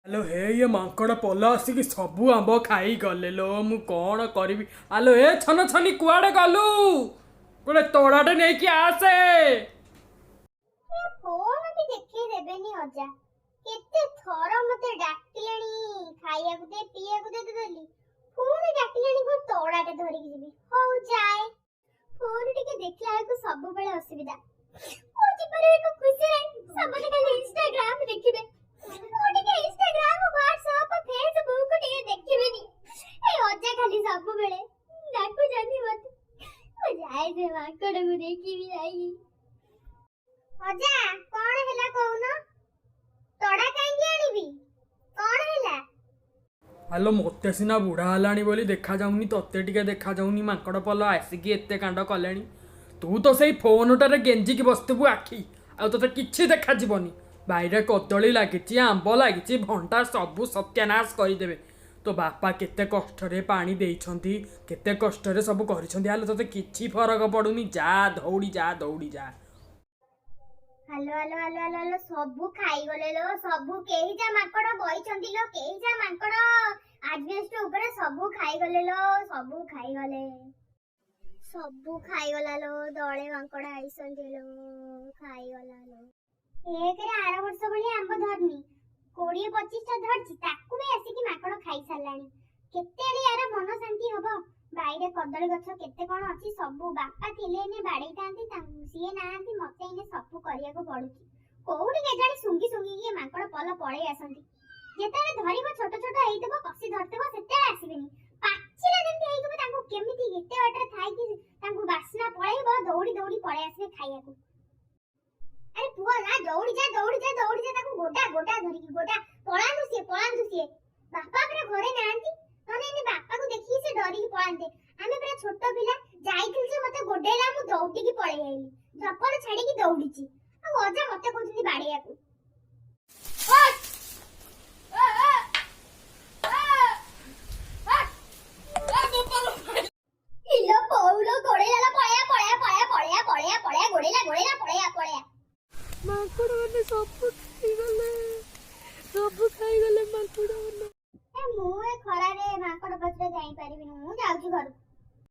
ଆଲୋ ହେ, ଇଏ ମାଙ୍କଡ଼ ପଲ ଆସିକି ସବୁ ଆମ୍ବ ଖାଇଗଲେ ଲୋ, ମୁଁ କ'ଣ କରିବି? ଆଲୋ ଏ ଛନ ଛନି, କୁଆଡ଼େ ଗଲୁ? ଗୋଟେ ତୋଡ଼ାଟେ ନେଇକି ଆସେ। ଏ ଫୋନ ବି ଦେଖେଇ ଦେବେନି। ଅଜା କେତେ ଥର ମତେ ଡାକିଲେଣି, ଖାଇବାକୁ ଦେ, ପିଇବାକୁ ଦେ, ଦେଲି। ପୁଣି ଡାକିଲେଣି କଣ ତଡ଼ାଟେ ଧରିକି ଯିବି। ହଉ ଯାଏ। ଫୋନ ଟିକେ ଦେଖିଲା ବେଳକୁ ସବୁବେଳେ ଅସୁବିଧା। ମୋ ଜୀବନରେ ଏକ ଖୁସିରେ ସମସ୍ତେ ଖାଲି ଇନଷ୍ଟାଗ୍ରାମ ଦେଖିବେ, ମୁଁ ଟିକେ ଇନଷ୍ଟାଗ୍ରାମ, ହ୍ୱାଟ୍ସଆପ, ଫେସବୁକ୍ ଟିକେ ଦେଖିବେନି। ଏଇ ଅଜା ଖାଲି ସବୁବେଳେ ଡାକୁଛନ୍ତି ମତେ। ମୁଁ ଯାଏ, ସେ ମାଙ୍କଡକୁ ଦେଖିବି ଯାଇକି। ଅଜା, କଣ ହେଲା କହୁନ? ତଡ଼ା କାହିଁକି ଆଣିବି? କଣ ହେଲା? ଆଲୋ, ମୋତେ ସିନା ବୁଢ଼ା ହେଲାଣି ବୋଲି ଦେଖାଯାଉନି, ତତେ ଟିକେ ଦେଖାଯାଉନି। ମାଙ୍କଡ଼ ପଲ ଆସିକି ଏତେ କାଣ୍ଡ କଲେଣି, ତୁ ତ ସେଇ ଫୋନଟାରେ ଗେଞ୍ଜିକି ବସିଥିବୁ ଆଖି, ଆଉ ତତେ କିଛି ଦେଖାଯିବନି। ବାଇରେ କଦଳୀ ଲାଗିଛି, ଆମ୍ବ ଲାଗିଛି, ଭଣ୍ଡା, ସବୁ ସତ୍ୟାନାଶ କରିଦେବେ। ତୋ ବାପା କେତେ କଷ୍ଟରେ ପାଣି ଦେଇଛନ୍ତି, କେତେ କଷ୍ଟରେ ସବୁ କରିଛନ୍ତି। ଆଲୋ, ତତେ କିଛି ଫରକ ପଡ଼ୁନି। ଯା, ଦୌଡ଼ି ଯା, ଦୌଡ଼ି ଯା। Hello hello hello hello hello, ସବୁ ଖାଇଗଲେ ଲୋ ସବୁ। କେହି ଯା ମାଙ୍କଡ ବଇଛନ୍ତି ଲୋ, କେହି ଯା ମାଙ୍କଡ ଆଜବେଷ୍ଟ ଉପରେ। ସବୁ ଖାଇଗଲେ ଲୋ, ସବୁ ଖାଇଗଲେ, ସବୁ ଖାଇଗଲା ଲୋ। ଦଳେ ମାଙ୍କଡ ଆଇସନ୍ତି ଲୋ, ଖାଇଗଲା ଲୋ। ଏକରେ ଆର ବର୍ଷ ଭଳି ଆମ୍ବ ଧରିନି, 20-25ଟା ଧରିଛି, ତାକୁ ବି ଆସିକି ମାଙ୍କଡ ଖାଇ ସାରିଲାଣି। କେତେବେଳେ ୟାର ମନ ଶାନ୍ତି ହବ? ବାଇରେ କଦଳୀ ଗଛ କେତେ କଣ ଅଛି ସବୁ। ବାପା ଥିଲେ ଏନେ ବାଡେଇଥାନ୍ତି, ସିଏ ନାହାନ୍ତି, ମତେ ଏଇନେ ସବୁ କରିବାକୁ ପଡୁଛି। କୋଉଠି କେଜାଣି ଶୁଙ୍ଘି ଶୁଙ୍ଘିକି ଏ ମାଙ୍କଡ ପଲ ପଳେଇ ଆସନ୍ତି। ଯେତେବେଳେ ଧରିବ, ଛୋଟ ଛୋଟ ହେଇଥିବ, କଷି ଧରିଥିବ, ସେତେବେଳେ ଆସିବେନି। ପାଚିଲା ଯେମିତି ହେଇଥିବ, ତାଙ୍କୁ କେମିତି ଏତେ ବାଟରେ ଥାଇକି ତାଙ୍କୁ ବାସ୍ନା ପଳେଇବ, ଦୌଡ଼ି ଦୌଡ଼ି ପଳେଇ ଆସିବେ ଖାଇବାକୁ। ଆରେ ପୁଅ, ଯା, ଦୌଡ଼ି ଯା, ଦୌଡ଼ି ଯା, ଦୌଡ଼ି ଯା, ତାକୁ ଗୋଡା ଗୋଡା, ଧରିକି ଗୋଡା। ପଳାନ୍ତୁ ସିଏ, ପଳାନ୍ତୁ ସିଏ। ବାପା ପୁରା ଘରେ ନାହାନ୍ତି, ନହେଲେ ଏଇନେ ବାପାକୁ ଦେଖିକି ସେ ଡରିକି ପଳାନ୍ତେ। ଆମେ ପୁରା ଛୋଟ ପିଲା ଯାଇଥିଲି ଯେ ମତେ ଗୋଡେଇଲା, ମୁଁ ଦୌଡ଼ିକି ପଳେଇ ଆଇଲି। ଚପଲ ଛାଡିକି ଦୌଡ଼ିଛି। ଆଉ ଅଜା ମତେ କହୁଛନ୍ତି ବାଡେଇବାକୁ। ଇଲୋ ବୋଉଲୋ, ଗୋଡେଇଲା, ପଳେୟା ପଳେୟା ପଳେୟା ପଳେୟା ପଳେୟା ପଳେୟା, ଗୋଡେଇଲା ଗୋଡେଇଲା, ପଳେୟା ପଳେୟା। ମାଙ୍କଡ଼ ମାନେ ସବୁ ଖାଇଗଲେ, ସବୁ ଖାଇଗଲେ ମାଙ୍କଡ଼ ମାନେ। ଏ ମୁଁ ଏ ଖରାରେ ମାଙ୍କଡ ପଛରେ ଯାଇପାରିବିନି, ମୁଁ ଯାଉଛି ଘରକୁ।